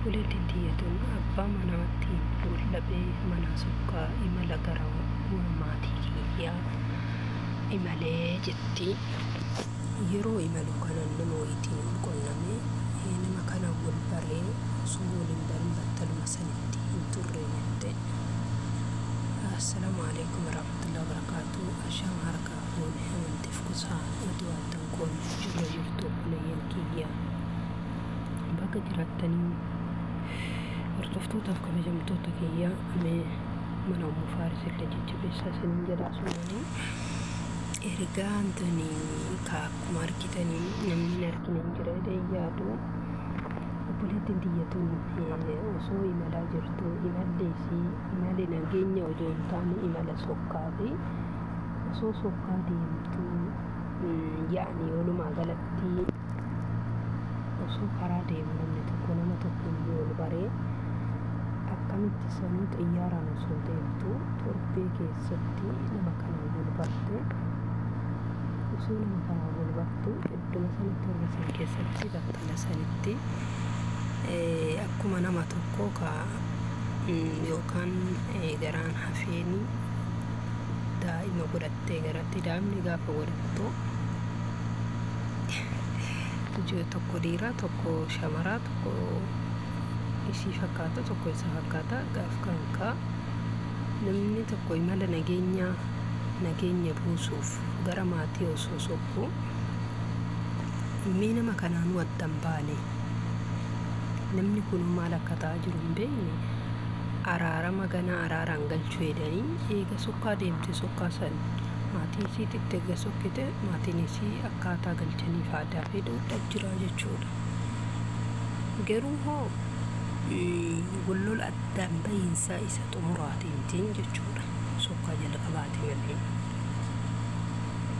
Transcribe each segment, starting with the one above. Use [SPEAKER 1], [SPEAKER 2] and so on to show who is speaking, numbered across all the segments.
[SPEAKER 1] Obboleettiin tiyya tun abbaa manaatiin wal dhabee manaa sokkaa imala gara maatii kiyyaa imalee jetti. Yeroo imalu kana nama wayiitiin wal qunname, nama kana wal baree osoo wal hin barin battaluma sanitti hin turre jette. Assalaamu alaikum warahmatullahi wabarakatuh. Ashama harkaa fuune amantiif kusaa oduu addan qoon jirra jirtu obboleeyyan kiyya. Bakka jiraattanii hordoftootaaf kabajamtoota kiyya, mee mana Ummu Faaris illee jajjabeessaa isiniin jedha. Asumaanii ergaan tuni ka akkuma argitanii namni hin argine hin jira jedhee hin yaadu. Obboleettiin tiyya tun osoo imalaa jirtu, imalli isii imala nageenya osoo hin taane imala sokkaati. Osoo sokkaa deemtu, yaa'ni walumaa galatti osoo karaa deemu namni tokko nama tokko iyyuu ol baree, akkamitti sanuu xiyyaaraan osoo deemtu torbee keessatti nama kanaan wal barte? Osoo nama kanaan wal bartu idduma sanatti, torba san keessatti, battala sanitti akkuma nama tokko ka yookaan garaan hafeeni daa'ima godhattee garatti, daa'imni gaafa godhattu tokko dhiiraa, tokko shamaraa, tokko isii fakkaata, tokko isa fakkaata. Gaaf kan kaa namni tokko imala nageenyaa nageenya buusuuf gara maatii osoo sokku, mee nama kanaanuu addan baane, namni kun maal akka ta'aa jiru hin beekne, araarama ganaa araaraan galchuu jedhanii eega sokkaa deemte, sokkaa san maatii isiititti eega sokkite, maatiin isii akkaataa galchaniif aadaa fi dhuudhaa jira jechuudha. Garuu hoo wallola addaan bahiinsaa isa xumuraatiin jechuudha. Sokkaa jalqabaati malee.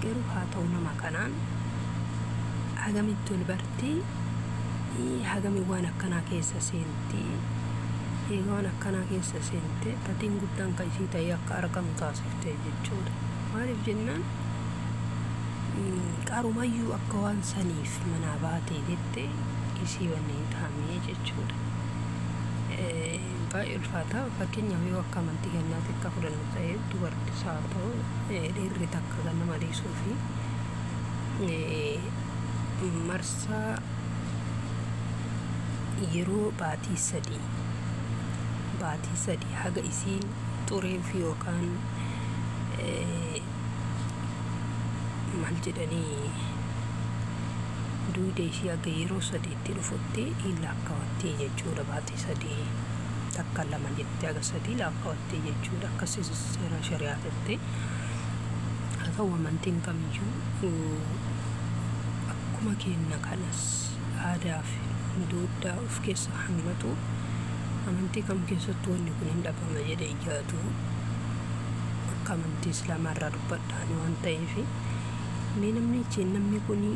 [SPEAKER 1] Garuu haa ta'u, nama kanaan hagamitti ol bartii, hagami waan akkanaa keessa seenti? Egaa waan akkanaa keessa seente, batiin guddaan kan isii ta'ee akka argamu taasiftee jechuudha. Maaliif jennaan, qarumayyuu akka waan saniif manaa baatee jette isii wanni hin taane jechuudha. Baay'ee ulfaata. Fakkeenyaaf yoo akka amantii kennaatti akka fudhannu ta'e, dubartis haa ta'u dhiirri takka kan nama dhiisuu fi marsaa yeroo baatii 3 haga isiin xureef yookaan maal jedhanii duuda ishii haga yeroo sadiitti dhufutti hin lakkaawatti jechuudha. Baatii 3, takka, lama jettee haga sadii lakkaawatti jechuudha. Akkasii seera shari'aatitti haa ta'u, amantiin kamiyyuu akkuma kenna kanas aadaa fi duudhaa of keessa hammatu. Amantii kam keessattuu wanni kun hin dhabama jedhee yaadu. Akka amantii Islaamaa irraa dubbadhaan waan ta'eef, mee namni kuni,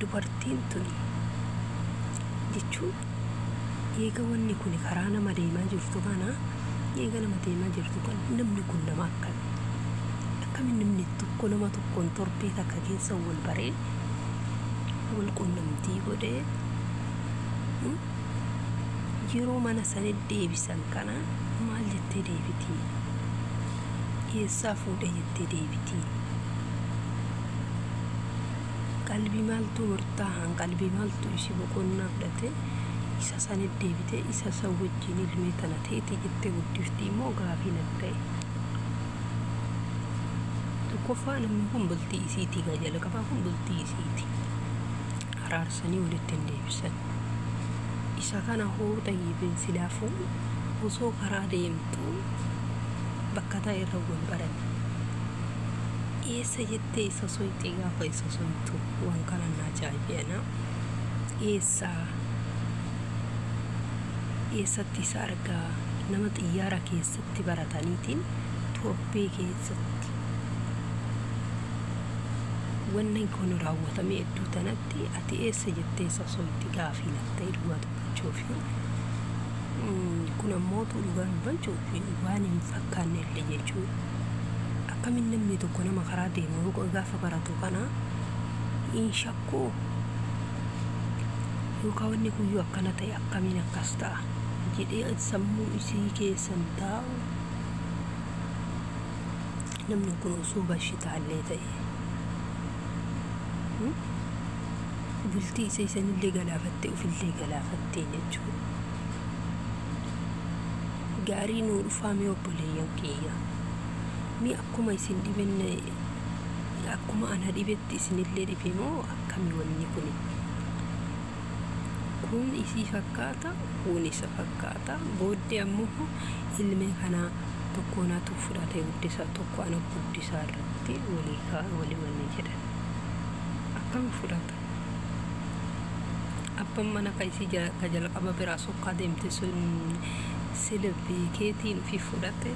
[SPEAKER 1] dubartiin tuni jechuun, eega wanni kun karaa nama deemaa jirtu kana, eega nama deemaa jirtu kana, namni kun nama akkami? Akkamiin namni tokko nama tokkoon torbee takka keessa wal baree, wal qunnamtii godhee, yeroo mana sani deebisan kana maal jettee deebitii? Eessaa fuudhee jettee deebitii? Qalbii maaltu murtaa'an, qalbii maaltu isii boqonnaa fudhate isa sanit deebitee isa san wajjin ilmee tana teeti jettee guddifti immoo gaafii natti ta'e. Tokkoffaa namni kun bultii isiitii gaa jalqabaa kun bultii isiiti. Araarsanii walitti hin deebisan. Isa kana hoo xayyibeen silaafuu osoo karaa deemtu bakka ta'e irra wal baran. Eessa jettee isa soyxee? Gaafa isa soytu waan kana na ajaa'ibee. Eessaa, eessatti isa argaa? Nama xiyyaara keessatti barataniitiin torbee keessatti wanni kun raawwatamee iddoo tanatti ati eessa jettee isa soyxi? Gaafii natti ta'e dhugaa dubbachuufi. Kun ammoo dhugaa dubbachuuf waan hin fakkaanne illee jechuudha. Akkamiin namni tokko nama karaa deemu gaafa baratu kana hin shakkuu? Yookaan wanni kun yoo akkana ta'e akkamiin akkas ta'a jedhee sammuu isii keessan taa'u. Namni kun osoo bashitaallee ta'e bultii isa isanillee galaafattee ofillee galaafattee jechuudha. Gaarii nuu dhufaa mee obboleeyyan kiyya. Mee akkuma isin dhibenne akkuma ana dhibetti isinillee dhibe moo akkami wanni kuni? Kun isii fakkaata, kun isa fakkaata. Booddee ammoo ilmee kanaa tokko natu fudhatee guddisa, tokko ana guddisaa irratti walii walii wanni jedhan. Akkam fudhata? Abbaan mana ka isii ka jalqaba biraa sokkaa deemte sun sila beekeetiin ofii fudhate.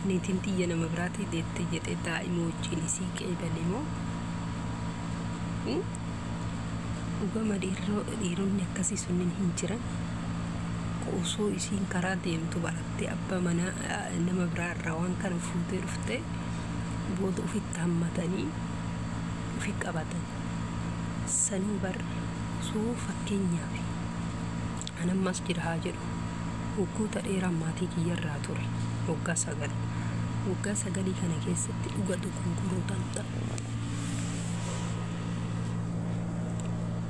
[SPEAKER 1] Niitiin tiyya nama biraatii deette jedhee daa'ima wajjin isii qeebale moo? Dhugama dhiironni akkasii sunniin hin jiran. Osoo isiin karaa deemtu barattee abbaa manaa nama biraa irraa waan kana fuutee dhuftee booda ofitti hammatanii ofi qabatan. Sanuu bar osoo fakkeenyaaf an ammas jira haa jedhu waggoota dheeraa maatii kiyyarraa ture waggaa 9. Waggaa 9 kana keessatti dhuga dogongoruu danda'a.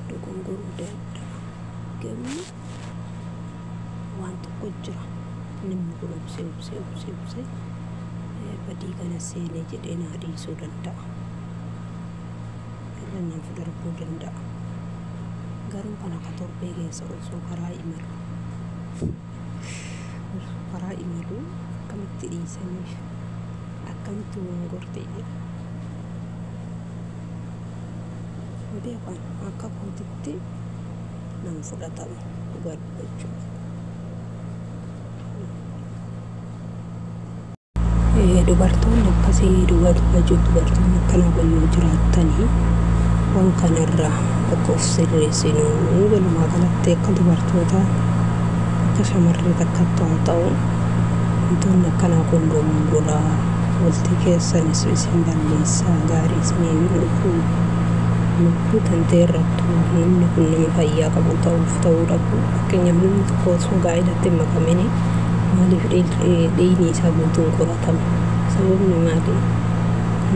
[SPEAKER 1] Dogongoruu danda'a. Garuu waan tokko jira. Namni kun obsee obsee obsee obsee badii kana seenee jedhee naa dhiisuu danda'a. Irra naaf darbuu danda'a. Garuu kana ka torbee keessa osoo karaa imalu osoo karaa imalu akkamitti dhiisaniif akkamitti gongorte jedha. Beekan akka kootitti nan fudhatama dhugaa dubbachuuf. Dubartoonni akkasii dhugaa dubbachuuf dubartoonni akkanaa kun yoo jiraattanii waan kanarraa akka of sirreessinu walumaa galatti akka dubartoota akka shamarree takkatti haa ta'u wantoonni akkanaa kun dogongoraa bultii keessanis isin balleessaa gaarii isinii hin dhufu. Lubbuu tantee irrattuu namni kun nama fayyaa qabu ta'uuf ta'uu dhabu. Fakkeenyaaf namni tokko osoo gaa'elatti hin makamini maaliif dhiigni isaa guutuun qoratama? Sababni maali?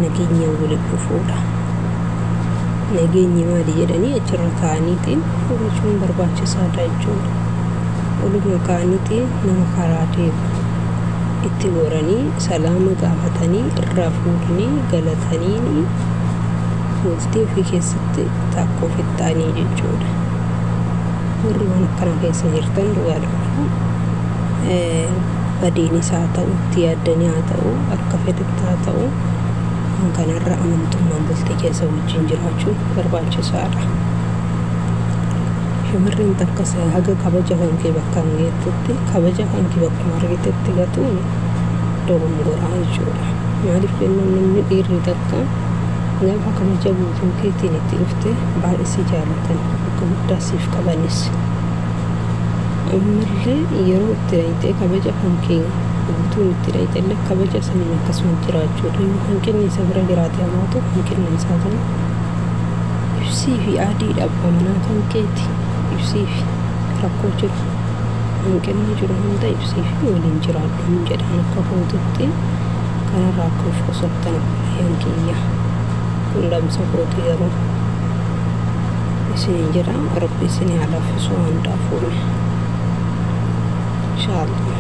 [SPEAKER 1] Nageenyaan walitti dhufuudha. Nageenyi maali jedhanii achirra kaa'aniitiin hubachuun barbaachisaadha jechuudha. Oluma ka'aniitiin nama karaa deemu itti goranii salaama gaafatanii irraa fuudhanii galatanii bultii ofii keessatti takkoo fixxaanii jechuudha. Warri waan akkana keessa jirtan dhugaa dubbachuun badiinis haa ta'u itti yaaddanii haa ta'u akka fedhetti haa ta'u waan kanarra amantummaan bultii keessa wajjin jiraachuun barbaachisaadha. Shamarreen takkas haga kabaja kan kee bakka hin geettutti kabaja kan kee bakkuma argitetti gatuun dogongoraa jechuudha. Maaliif jennaan namni dhiirri takka gaafa kabaja guutuu keetiin itti dhufte baay'ee si jaalatan bakka guddaa siif qabanis. Ammallee yeroo itti dhayxee kabaja kan kee guutuun itti dhayxe illee kabaja saniin akkasuma jiraachuudha. Yoo hanqinni isa bira jiraate hamaatu hanqinna isaa sana ibsii fi adiidha abbaa manaa kan keeti ibsii fi rakkoo jiru hanqinni jiru hunda ibsii fi waliin jiraadhu jedhan akka kootitti kanarraa akka of qusattan obboleeyyan kiyya. Kun dhaamsa kooti garuu isiniin jedha. Rabbi isinii haa laaffisu waan hundaafuu. Inshallah.